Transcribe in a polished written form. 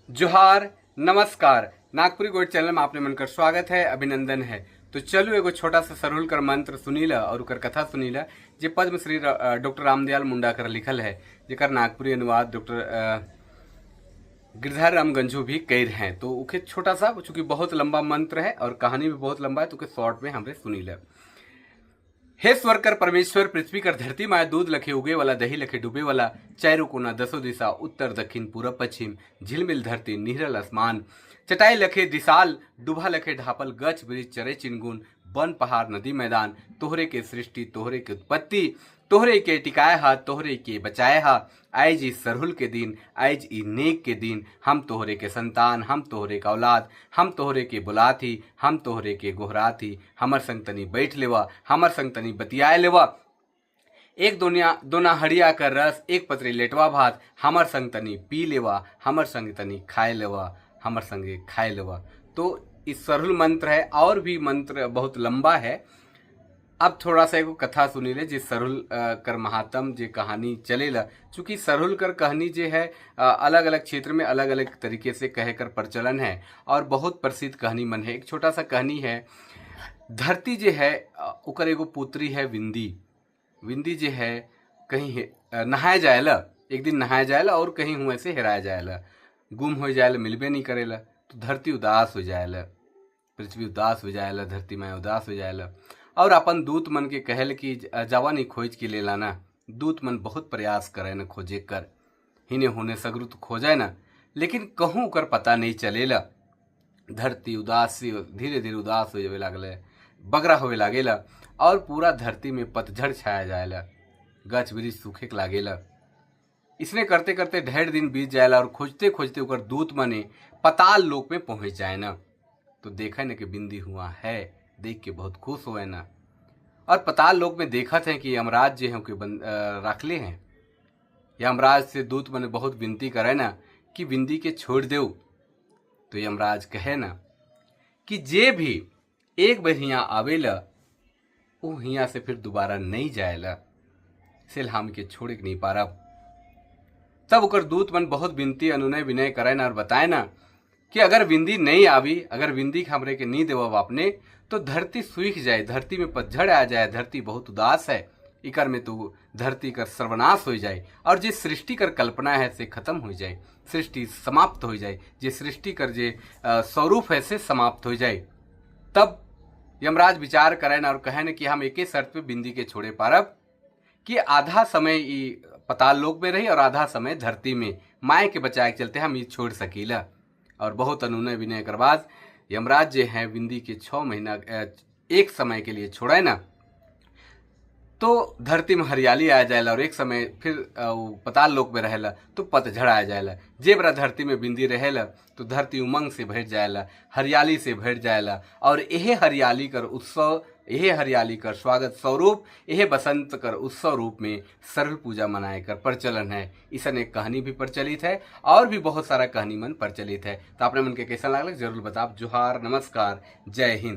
जोहार, नमस्कार। नागपुरी गोइड चैनल में आपने मन कर स्वागत है, अभिनंदन है। तो चलो एगो छोटा सा सरहुल कर मंत्र सुनीला और उकर कथा सुनीला, जे पद्मश्री डॉक्टर रामदयाल मुंडा कर लिखल है, जेकर नागपुरी अनुवाद डॉक्टर गिरधारी राम गंझू भी कर हैं। तो उके छोटा सा, चूंकि बहुत लंबा मंत्र है और कहानी भी बहुत लंबा है, तो उके शॉर्ट में हमरे सुनीला। हे स्वर्ग कर परमेश्वर, पृथ्वी कर धरती माया, दूध लखे उगे वाला, दही लखे डूबे वाला, चारों कोना दसों दिशा, उत्तर दक्षिण पूरब पश्चिम, झिलमिल धरती निहरल आसमान, चटाई लखे दिसाल, डुभा लखे ढापल, गछ वृक्ष चरे चिनगुन, वन पहाड़ नदी मैदान, तोहरे के सृष्टि, तोहरे के उत्पत्ति, तोहरे के टिकाए हा, तोहरे के बचाए हा। आइज ई सरहुल के दिन, आइज ई नेक के दिन, हम तोहरे के संतान, हम तोहरे का औलाद, हम तोहरे के बुलाथी, हम तोहरे के गोहराथी। हमर संग तनी बैठ लेवा, हमर संग तनी बतियाए लेवा। एक दुनिया दोना हड़िया कर रस, एक पतरी लेटवा भात, हमर संग तनी पी लेवा, हमर संग तनी खाए लेवा, हमर संगे खाए लेवा। तो इस सरहुल मंत्र है और भी मंत्र बहुत लंबा है। अब थोड़ा सा एगो कथा सुनी ले, जे सरहुल कर महात्म जे कहानी चलेला। चूंकि सरहुल कर कहानी जे है, अलग अलग क्षेत्र में अलग अलग तरीके से कहे कर प्रचलन है और बहुत प्रसिद्ध कहानी मन है। एक छोटा सा कहानी है। धरती जे है, ओकर एगो पुत्री है विंदी। विंदी जे है, कहीं नहाए जाएला, एक दिन नहाए जाएला और कहीं हुए से हेराए जाएला, गुम हो जाएला, मिलबे नहीं करेला। तो धरती उदास हो जाएला, पृथ्वी उदास हो जाएला, धरती माँ उदास हो जाएला और अपन दूत मन के कहल कि जावा नहीं खोज के ले लाना। दूत मन बहुत प्रयास करे न खोजे कर, हिने होने सगरू तो खोजाए ना, लेकिन कहूँ कर पता नहीं चलेला। धरती उदास धीरे धीरे उदास हो जावे लागले, बगरा होवे लागेला और पूरा धरती में पतझड़ छाया जाएला, गछ वृक्ष सूखे लागेला। इसने करते करते ढेर दिन बीत जाएला और खोजते खोजते ओकर दूत मने पताल लोक में पहुंच जाए ना, तो देखा न कि बिंदी हुआ है, देख के बहुत खुश हुए ना। और पताल लोक में देखा थे कि यमराज जे हैं के रखले हैं। यमराज से दूत मने बहुत विनती करे ना कि बिंदी के छोड़ देव। तो यमराज कहे ना कि जे भी एक बार हियाँ आवेला, वो हियाँ से फिर दोबारा नहीं जाएला, सिल हम के छोड़े के नहीं पारब। तब ओकर दूत मन बहुत विनती अनुनय विनय करे ना और बताए ना कि अगर बिंदी नहीं आवी, अगर बिंदी हमरे के नहीं देवब आपने, तो धरती सूख जाए, धरती में पतझड़ आ जाए, धरती बहुत उदास है, इकर में तो धरती कर सर्वनाश हो जाए और जे सृष्टि कर कल्पना है से खत्म हो जाए, सृष्टि समाप्त हो जाए, जे सृष्टि कर जे स्वरूप है से समाप्त हो जाए। तब यमराज विचार करें और कहें कि हम एक ही शर्त पे बिंदी के छोड़े पारब कि आधा समय ई पताल लोक में रही और आधा समय धरती में, माए के बचाए के चलते हम ये छोड़ सकीला। और बहुत अनुनय विनय कर बाद यमराज जे हैं बिंदी के 6 महीना एक समय के लिए छोड़े ना, तो धरती में हरियाली आ जाएला और एक समय फिर वो पताल लोक में रहेला तो पतझड़ आ जाएला। जे बरा धरती में बिंदी रहेला तो धरती उमंग से भर जाएला, हरियाली से भर जाएला और यहे हरियाली कर उत्सव, यहे हरियाली कर स्वागत स्वरूप, यहे बसंत कर उत्सव रूप में सरहुल पूजा मनाए कर प्रचलन है। इसन एक कहानी भी प्रचलित है और भी बहुत सारा कहानी मन प्रचलित है। तो आपने मन के कैसा लागल, जरूर बताब। जोहार, नमस्कार, जय हिंद।